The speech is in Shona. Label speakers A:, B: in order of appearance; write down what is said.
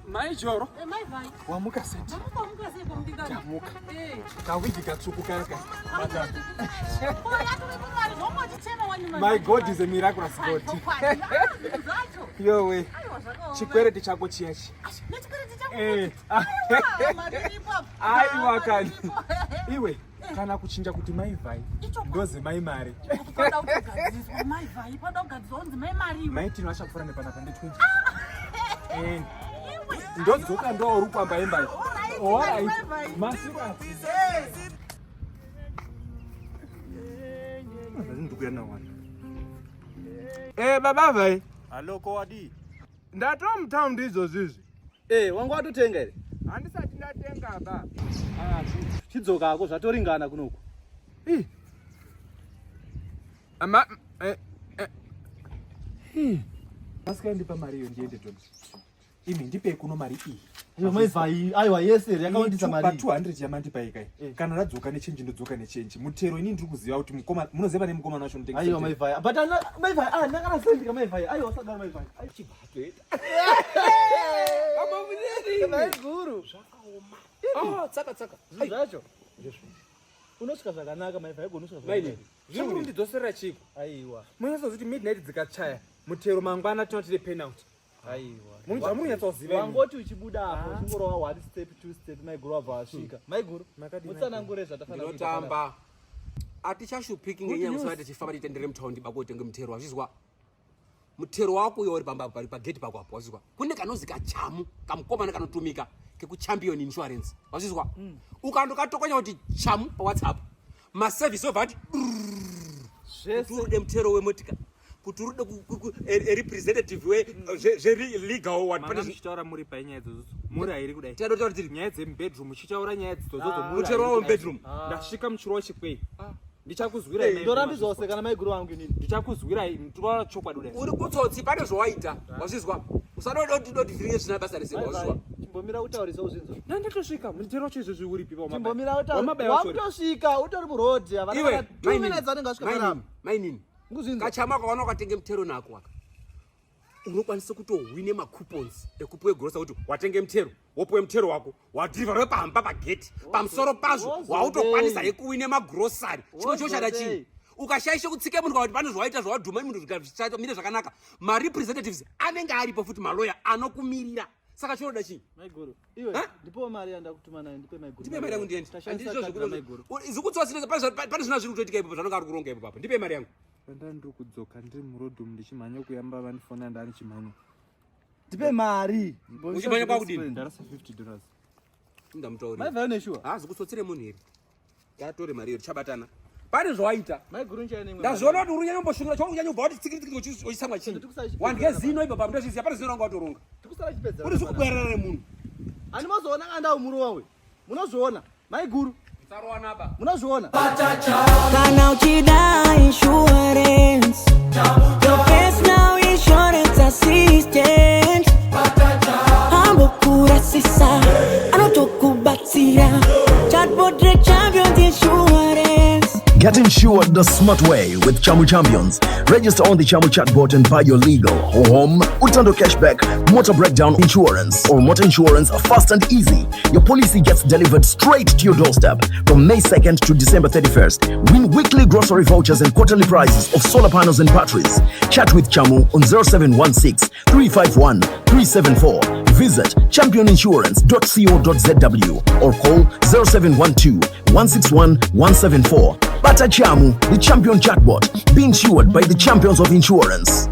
A: Mai Joro.
B: Eh, mai vai.
A: Wamuka sei?
B: Wamuka wamuka sei komdikani?
A: Tamuka.
B: Eh.
A: Kawigi katsvuku kaya kaya.
B: My
A: My God is a miraculous God. Yowe. Chikwereti chako chiya chi. Eh. Aiwa kani. Iwe kana kuchinja kuti mai vai ndozi mai mari. Mai Tino achapfuura nepanapa ndi 20. Eh. Ndodzoka ndoorukwa mbaimbai. Alright. Masiku.
C: Eh baba vai.
D: Aloko wadii?
C: Ndatova mutaundi izvozvizvi.
D: Eh, wanga watotenga here?
C: Handisati ndatenga ba.
D: Ah, chidzokako zvatoringana kunoku.
C: Ih. Ama eh eh. Ih.
A: Masika ndipa mari iyo ndiende John. Imi ndipei kuno mari iyi.
D: Iyo maivai, aiwa yese here yakawandisa
A: Pa
D: mari.
A: 200 yamandipa ikai.
D: Eh.
A: Kana radzoka nechenji ndodzoka nechenji. Mutero ini ndiri kuziva kuti mukoma munoziva nemukomana wacho unotengesa.
D: Aiwa
A: mutero.
D: maivai. But ana maivai, ah ndakana sendika maivai. Aiwa usadaro maivai. Aiwa
A: Chibatoita.
D: Maiguru.
E: Ah, tsaka tsaka.
D: Zvinhu zvacho. Unosvika zvakanaka maivai, unosvika zvakanaka.
A: Maini, zviri kundidzosera chiko?
D: Aiwa.
A: Munonyatsoziva kuti midnight dzikachaya mutero mangwana tinotire penalty.
D: Aiwa.
A: Munonyatsoziva imi.
D: Wangoti uchibuda apo uchingorova one step two step maiguru wabva wasvika. Maiguru.
A: Makadii,
D: Mutsanangure zvatafanira kuita panapa.
E: Ndinotamba. Atichashupiki ngenyaya yekuti tichifamba tichitendere mutaundi bako utenge mutero wazvizwa. Mutero wako uyo uri pamba pari pagate pako apo wazvizwa. Kune kanozi kachamu kamukomana kanotumika kekuchampion insurance wazvizwa. Ukandokatokonya kuti chamu paWhatsApp maservice obva ati
D: Zvese
E: kuti urude mutero wemotika kuti urude representative zvelegal what
A: Manga muchitaura muri pai nyaya idzodzo. Muri hairi kudai.
E: Tinoda kutaura tiri
A: Nyaya dzemubedroom muchitaura nyaya idzodzo
D: Ah.
A: muri.
E: mutero
A: hairi
E: wawo
A: kudai.
E: mubedroom.
A: Ndasvika muchirova chikwei. Ndichakuzwirai mai.
D: ndorambidzwa kuseka namaiguru vangu inini.
A: Ndichakuzwirai mutorwa chokwadi kudai.
E: Uri kutsotsi pane zvawaita wazvizwa. Usadodododivhiringe zvisina basa rese wazvizwa.
D: Chimbomira kutaurisa uzvinzwa.
A: Ndandatosvika mutero wacho izvozvi uripi pa
D: Chimbomira kutaurisa.
A: Wamabaya wacho.
D: Wakutosvika utori muroad havana
E: Iwe
D: kana 2 minutes anenge asvika panapa.
E: mainini
D: Nguzvinzwa.
E: kachama akawana ukatenge mutero nako waka unokwanisa kutohwine macoupons ekupiwe grosa kuti watenge mutero wopiwe mutero wako wadhirivha rwepamba pageti pamusoro pazvo
D: Wozodei.
E: wautokwanisa yekuwine magrosari chimwe choshada chii
D: Wozodei.
E: ukashaisha kutsike munhu kana kuti pane zvawaita zvawadhuma munhu zvikamire zvakanaka marepresentatives anenge aripo futi maloya anokumirira saka chinoda chii
D: Maiguru. Iwe
E: Ha?
D: ndipewo mari yandakutuma nayo ndipe maiguru.
E: ndipe mari yangu ndiende
D: Tashandisa card ramaiguru.
E: zikutsotsi pane zvina zviri kutoitika ipapo zvanonga ari kuronga ipapo apa ndipe mari yangu
C: Panda ndiri kudzoka ndiri muroad umu ndichimhanya kuyamba vandifona ndanichimhanya.
D: Ndipe mari.
E: Uchimhanya kwakudini?
C: Ndarasa 50 dollars.
E: ndamutaurira
D: Maivai une sure.
E: haazi kutsotsere munhu here ngatore mari iyo tichabatana pane zvawaita
D: Maiguru nichaine imwe.
E: ndazviona kuti uri kunyanyomboshungura chako kunyanyobva wati tsikiri tsikiri uchisamwa chii wandye zino ibva pamwe ndozviziva pane zino ranga watoronga
D: Tikusara chipedza.
E: uri zvikubwerera remunhu
D: Ani mozoona kanda umurowa we. Munozviona. Maiguru.
E: musarowana ba
D: Munozviona.
F: Kana uchida insurance, your personal insurance assistant. Ambokurasisa, anotokubatsira. Chatbot Champions Insurance.
G: Get insured the smart way with Chamu Champions. Register on the Chamu chatbot and buy your legal, home, Utando cashback, motor breakdown insurance, or motor insurance fast and easy. Your policy gets delivered straight to your doorstep from May 2nd to December 31st. Win weekly grocery vouchers and quarterly prizes of solar panels and batteries. Chat with Chamu on 0716 351 374. Visit championinsurance.co.zw or call 0712 161 174. Bata Chamu, the champion chatbot, being insured by the champions of insurance.